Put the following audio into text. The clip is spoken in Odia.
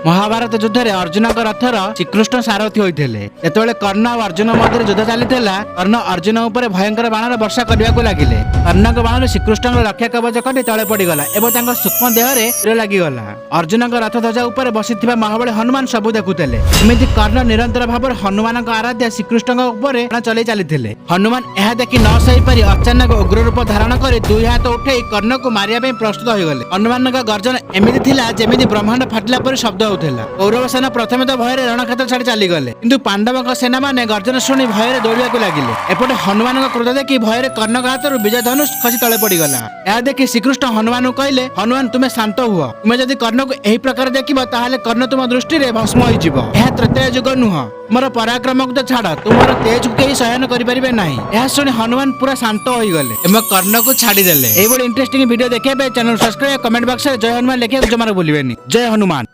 ମହାଭାରତ ଯୁଦ୍ଧରେ ଅର୍ଜୁନଙ୍କ ରଥର ଶ୍ରୀକୃଷ୍ଣ ସାରଥୀ ହୋଇଥିଲେ। ଯେତେବେଳେ କର୍ଣ୍ଣ ଆଉ ଅର୍ଜୁନ ମଧ୍ୟରେ ଯୁଦ୍ଧ ଚାଲିଥିଲା, କର୍ଣ୍ଣ ଅର୍ଜୁନ ଉପରେ ଭୟଙ୍କର ବାଣର ବର୍ଷା କରିବାକୁ ଲାଗିଲେ। କର୍ଣ୍ଣଙ୍କ ବାଣରେ ଶ୍ରୀକୃଷ୍ଣଙ୍କ ରକ୍ଷା କବଚ କଟି ତଳେ ପଡିଗଲା ଏବଂ ତାଙ୍କ ସୂକ୍ଷ୍ମ ଦେହରେ ତୀର ଲାଗିଗଲା। ଅର୍ଜୁନଙ୍କ ରଥ ଧ୍ୱଜା ଉପରେ ବସିଥିବା ମହାବଳୀ ହନୁମାନ ସବୁ ଦେଖୁଥିଲେ। ଏମିତି କର୍ଣ୍ଣ ନିରନ୍ତର ଭାବରେ ହନୁମାନଙ୍କ ଆରାଧ୍ୟ ଶ୍ରୀକୃଷ୍ଣଙ୍କ ଉପରେ ବାଣ ଚଲେଇ ଚାଲିଥିଲେ। ହନୁମାନ ଏହା ଦେଖି ନ ସହିପାରି ଅଚାନକ ଉଗ୍ର ରୂପ ଧାରଣ କରି ଦୁଇ ହାତ ଉଠେଇ କର୍ଣ୍ଣକୁ ମାରିବା ପାଇଁ ପ୍ରସ୍ତୁତ ହୋଇଗଲେ। ହନୁମାନଙ୍କ ଗର୍ଜନ ଏମିତି ଥିଲା, ଯେମିତି ବ୍ରହ୍ମାଣ୍ଡ ଫାଟିଲା ପରି ଶବ୍ଦ ହେଉଥିଲା। କୌରବ ସେନା ପ୍ରଥମେ ତ ଭୟରେ ରଣକ୍ଷେତ୍ର ଛାଡି ଚାଲିଗଲେ, କିନ୍ତୁ ପାଣ୍ଡବଙ୍କ ସେନାମାନେ ଗର୍ଜନ ଶୁଣି ଭୟରେ ଦୌଡ଼ିବାକୁ ଲାଗିଲେ। ଏପଟେ ହନୁମାନଙ୍କ କ୍ରୋଧ ଦେଖି ଭୟରେ କର୍ଣ୍ଣଙ୍କ ହାତରୁ ବିଜୟ ଧନୁଷ ଖସି ତଳେ ପଡିଗଲା। ଏହା ଦେଖି ଶ୍ରୀକୃଷ୍ଣ ହନୁମାନଙ୍କୁ କହିଲେ, "ହନୁମାନ, ତୁମେ ଶାନ୍ତ ହୁଅ। ତୁମେ ଯଦି କର୍ଣ୍ଣକୁ ଏହି ପ୍ରକାର ଦେଖିବ, ତାହେଲେ କର୍ଣ୍ଣ ତୁମ ଦୃଷ୍ଟିରେ ଭସ୍ମ ହୋଇଯିବ। ଏହା ତ୍ରେତୟା ଯୁଗ ନୁହଁ। ତୁମର ପରାକ୍ରମକୁ ତ ଛାଡ, ତୁମର ତେଜକୁ କେହି ସହନ କରିପାରିବେ ନାହିଁ।" ଏହା ଶୁଣି ହନୁମାନ ପୁରା ଶାନ୍ତ ହୋଇଗଲେ ଏବଂ କର୍ଣ୍ଣକୁ ଛାଡ଼ିଦେଲେ। ଏଇଭଳି ଇଣ୍ଟରେଷ୍ଟିଂ ଭିଡିଓ ଦେଖିବା ପାଇଁ ଚ୍ୟାନେଲ ସବସ୍କ୍ରାଇବ, କମେଣ୍ଟ ବକ୍ସରେ ଜୟ ହନୁମାନ ଲେଖିବାକୁ ଜମାରୁ ଭୁଲିବେନି। ଜୟ ହନୁମାନ।